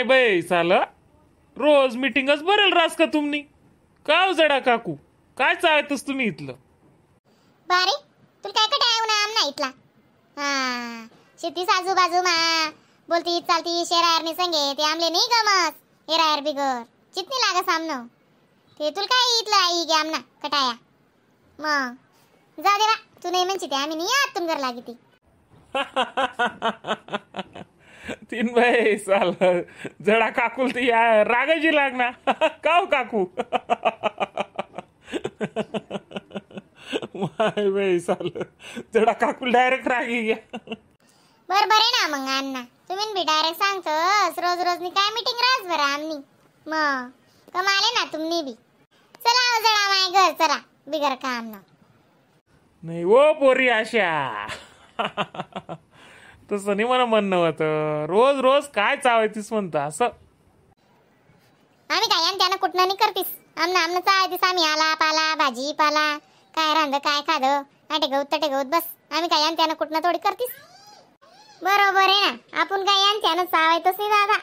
नाही बाई साला, रोज मिटिंगच भरेल रास का तुमनी? का जडा काकू काय चालतस तुम्ही इथलं? बारे तुला काय कटाय ना आमना इथला. हा शेतीस आजूबाजू मा बोलती चालती शेरायरने संगे ते आमले नाही गमस हेरायर बिगर चितनी लागस आमनं ते तुला काय इथलं आई गे आमना कटाया. मग जाऊ दे बा, तू नाही म्हणची ते आम्ही नाही आत तुमगर लागी ती. तीन बाई साल जडा काकूल ती रागाची लागना. काव काकू माय बाई साल जडा काकूल डायरेक्ट रागी घ्या. बरोबर आहे ना मग अण्णा, तुम्ही बी डायरेक्ट सांगतोस रोज रोज नी काय मीटिंग रास बरं आमनी. मग कमाले ना तुम्ही बी. चला जडा माय घर चला बिगर काम ना. नाही ओ पोरी आशा तसं नाही मला म्हणणं होतं, रोज रोज काय चावायतीस म्हणतं असं. आम्ही काय आणि त्यानं कुठनं नाही करतीस आमना आमनं चावायतीस. आम्ही आला पाला भाजी पाला काय रांध काय खाद आटे गवत तटे गवत बस. आम्ही काय आणि त्यानं कुठनं थोडी करतीस. बरोबर आहे ना, आपण काय आणि त्यानं चावायतच नाही दादा.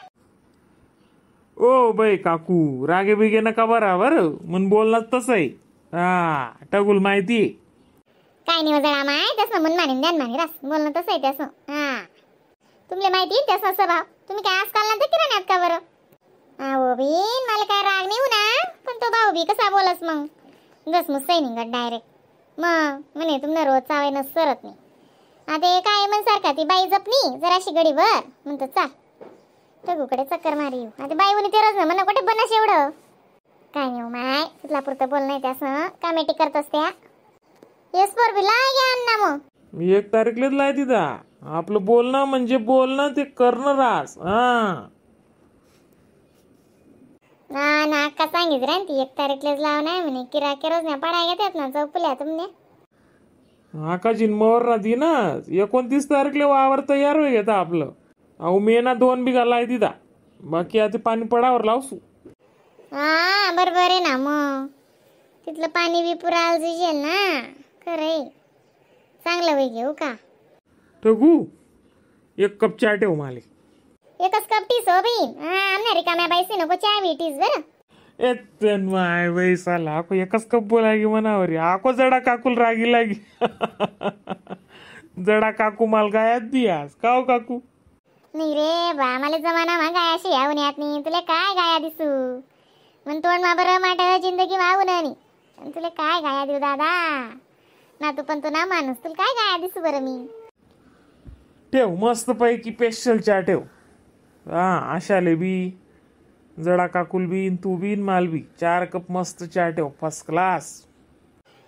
ओ बाई काकू रागे बिगे नका बराबर मन बोलणार तसं आहे. हा टगुल माहिती काय नाही जरा माय तसं मन मानेन ध्यान माने रास बोलणं तसं आहे तसं. हा तुमले माहिती आहे तसं स्वभाव. तुम्ही काय आजकाल नंतर किराण्यात का बरं? अहो बीन मला काय राग नाही ना, पण तो भाऊ बी कसा बोलस मग जस मुसई निघत डायरेक्ट. मग म्हणे तुमनं रोज चावे न सरत नाही. आता काय म्हण सारखा ती बाई जपनी जराशी गडीभर म्हणतो चाल टगूकडे चक्कर मारी येऊ. आता बाई म्हणे ते रोज ना म्हणा कुठे बनास एवढं काय नाही माय तिथला पुरतं बोल नाही त्यासं कामेटी करत असत्या. येस पोर बी लाय अण्णा. मग मी 1 तारीखलाच लाय तिथं. आपलं बोलणं म्हणजे बोलणं ते करणं रास. हा ना ना अक्का सांगितलं रे ती 1 तारीखलाच लाव नाही म्हणे. किरा किरोज ना पडाय घेतात ना चौपुल्या तुमने. आकाची मोर ना ती ना 29 तारीखला वावर तयार होई घेता आपलं. अहो मी ना 2 बिघा लाय तिथं, बाकी आता पाणी पडावर लावसू. हा बरोबर आहे ना, मग तिथलं पाणी बी पुराल जुजेल ना. खरं चांगलं वय घेऊ का ठगू? 1 कप चहा ठेव माले. एकच कप टीस हो बहीण. हा आमना रिकाम्या बाईसी नको चहा बी टीस बरं. ए माय बाई साला आको एकच कप बोलागी मनावर आको जडा काकूल रागी लागी. जडा काकू माल गायात दियास काव काकू? नाही रे बा मला जमाना मा गायाशी यावून यात नाही. तुला काय गाया दिसू मन तोंड मा बरं माट जिंदगी मागून आणि तुला काय गाया देऊ दादा ना. तू पण तू ना माणूस तुला काय गाया दिसू बरं मी. ठेव मस्त पैकी स्पेशल चहा ठेव. हा आशाले बी जडा काकुल बी तू बी माल बी 4 कप मस्त चहा ठेव फर्स्ट क्लास.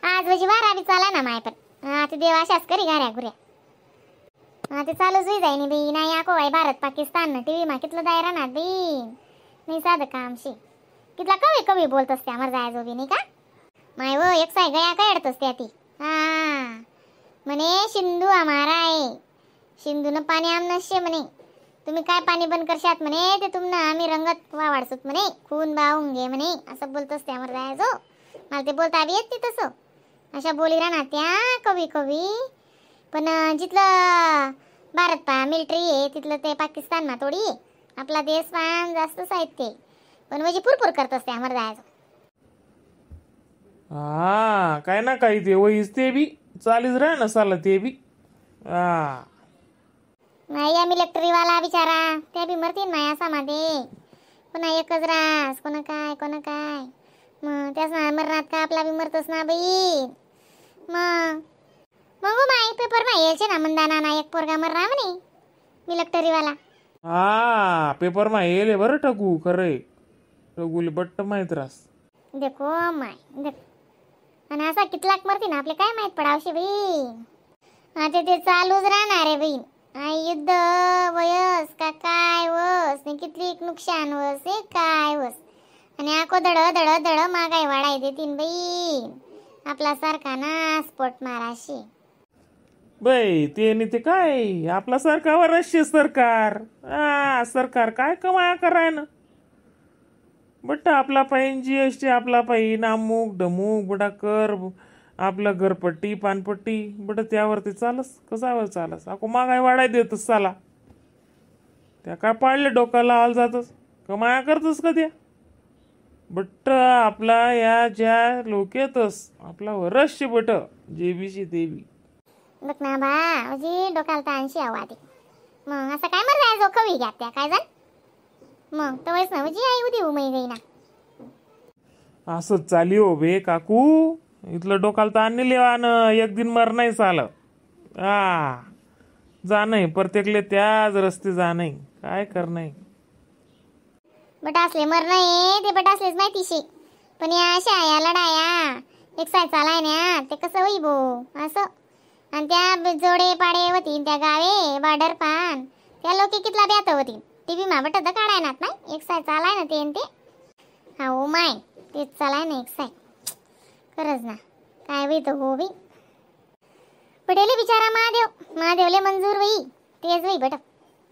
आज वजी वारा बी चाला ना माय पण. हा ते देव अशाच करी गाऱ्या गुऱ्या. हा ते चालूच होई जाईनी बाई. नाही आको बाई भारत पाकिस्तान ना टीव्ही मा कितलं दायरा ना बाई. नाही साधं काम शे कितला कवी कवी बोलत असते आम्हाला जायचो बी नाही का माय व एक साय गया काय अडत असते ती. हा म्हणे सिंधू हमारा आहे, सिंधूनं पाणी आमनशे म्हणे. तुम्ही काय पाणी बंद करशात म्हणे ते तुमनं आम्ही रंगत वाढसूत म्हणे खून बाहून घे म्हणे असं बोलत असते आम्हाला जायचो. मला ते बोलता बी येत नाही तसं. अशा बोली राहणार त्या कवी कवी. पण जिथलं भारत पा मिलिटरी आहे तिथलं ते पाकिस्तान मा थोडी आहे. आपला देश पान जास्त साहित्य पण म्हणजे पुरपूर करत असते आम्हाला जायचं. हा काय ना काही ते वहीच ते बी चालीच राह ना साला ते बी. हा नाही या मिलिटरीवाला बिचारा त्या बी मरतील माया सामादे. कोणा एकच रास कोणा काय कोणा काय मग त्याच ना मरणात का आपला बी मरतोस ना बाई. मग मग माई पेपर मा यायचे ना मंदाना ना एक पोरगा मरणार म्हणे मिलिटरीवाला. हा पेपर मा येले बरं ठगू खरं ठगूले बट्ट माहित रास. देखो माय देख आणि असा कितलाक मरती ना आपले काय माहित पडावशे बाई. आता ते चालूच राहणार आहे बाई. युद्ध वयस का काय वस आणि कितली नुकसान वस हे काय वस आणि आको धड धड धड महागाई वाढाय देतीन बाई. आपला सारखा ना स्पोट माराशी बाई ते आणि ते काय आपला सरकारवर असे सरकार. हा सरकार काय कमाया कराय ना बट आपला पाहिजे जीएसटी आपला पाहिजे अमुक ढमुक बडा कर आपलं घरपट्टी पानपट्टी बट त्यावरती चालस कसावर चालस. अको महागाई वाढाय देतच साला त्या काय पाडले डोक्याला आल जातच. कमाया करतस का त्या बट्ट आपला या ज्या लोकेतस आपला वरस बट जेबीशी देवी. बघ ना बा अजी डोक्याला ताणशी आवा ते मग असं काय मर जायचो कवी घ्या त्या काय जाण मग तवयच ना म्हणजे आई उदी उमई गई ना. असं चाली हो बे काकू, इथलं डोकाला ताण नाही लेवानं एक दिन मर नाही चाल आ जा नाही प्रत्येकले त्याच रस्ते जा नाही काय कर नाही. बट असले मर नाही ते बट असलेच माहितीशी पण या अशा या लढाया एक साय चालाय ना ते कसं होई बो असं. आणि त्या जोडे पाडे होती त्या गावे बॉर्डर पान त्या लोक कितला ब्यात होती टीव्ही मा बट काढाय ना नाही एक साय चालाय ना ते ते हा ओ my तेच चालाय ना एक साय खरंच ना काय होई तर हो बाई पटेले बिचारा महादेव महादेवले मंजूर होई तेच होई बट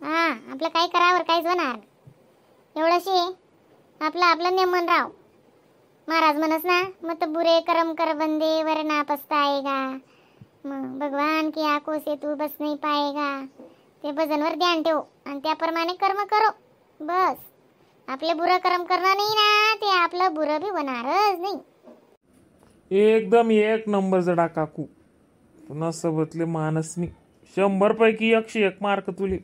हा आपलं काय करावर काहीच होणार एवढंशी आपलं आपलं नेमन राव. महाराज म्हणस ना मत बुरे करम कर बंदे वरना पछताएगा मग भगवान की आंखों से तू बस नहीं पाएगा. ते भजनवर ध्यान ठेव आणि त्याप्रमाणे कर्म करो बस. आपले बुरं कर्म करणं नाही ना ते आपलं बुरं बी होणारच नाही. एकदम एक नंबर जडा काकू पुन्हा सोबतले मानसनी 100 पैकी 101 मार्क तुले.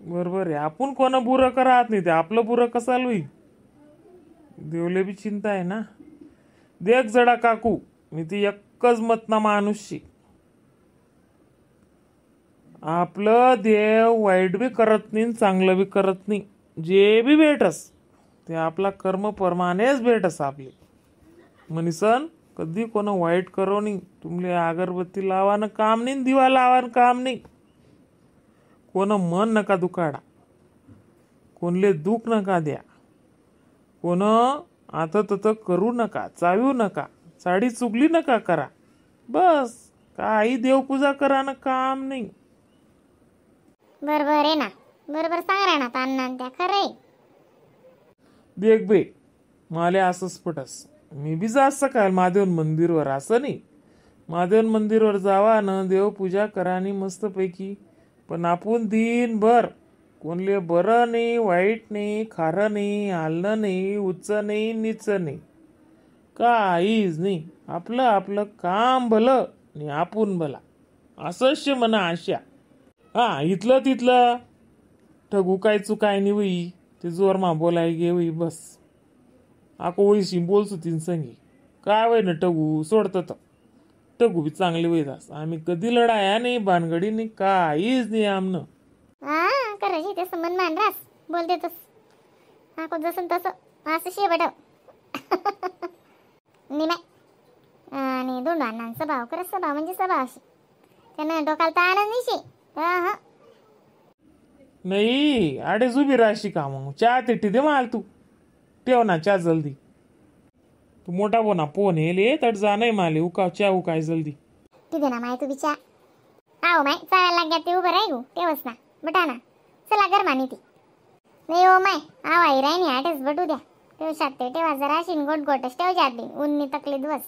बरोबर आहे आपण कोण बुरं करत नाही ते आपलं बुरं कसाल होईल देवले बी चिंता आहे ना. देख जडा काकू मी ती एकच मत ना माणूसशी आपलं देव वाईट बी करत नाही चांगलं बी करत नाही जे बी भेटस ते आपला कर्म परमानेच भेटस आपले. म्हणीसन कधी कोण वाईट करो नाही तुमले अगरबत्ती लावानं काम नाही दिवा लावानं काम नाही. कोण मन नका दुखाडा कोणले दुःख नका द्या कोण आता तत करू नका चावू नका साडी चुगली नका करा बस काही देवपूजा करा ना काम नाही. बरोबर आहे ना बरोबर सांग ना तान्ना त्या खरं आहे. देख बे माले असंच पटस मी बी जात सकाळ महादेव मंदिरवर असं नाही महादेव मंदिरवर जावा ना देवपूजा करा आणि मस्तपैकी पण आपण दिनभर कोणले बरं नाही वाईट नाही खारं नाही आलं नाही उच्च नाही नीच नाही काहीच नाही आपलं आपलं काम भलं आणि आपण भला असंच म्हणा आशा. हा इथलं तिथलं ठगू काय चुकाय नाही होई ते जोर मा बोलाय गे होई बस आको वैशी बोलसो तीन संगी काय वय ना ठगू सोडत तर ठगू बी चांगली होई जास आम्ही कधी लढाया नाही भानगडी नाही काहीच नाही आमनं. हा करायची तसं मन मान रास बोलते तस आको जसं तसं असं शे बटव निमाय आणि दोन अण्णांचा स्वभाव खरंच स्वभाव म्हणजे स्वभाव अशी त्यानं डोक्याला ताण नाही शे. हा नाही आडेच उभी राहशी का मग चहा तिठी दे माल तू ठेव ना चहा जल्दी तू मोठा बोना फोन येले तर जा नाही माले उका चहा उकाय जल्दी तिथे ना माय तू बिचा आओ माय चालायला लाग्या ते उभं राही गो ठेवस ना बटा ना चला गरमानी ती नाही हो my आवाई राही नाही आठच बटू द्या ठेवशात ते ठेवा जरा शिन गोट गोटच ठेव जात बी उन्नी तकली दिवस.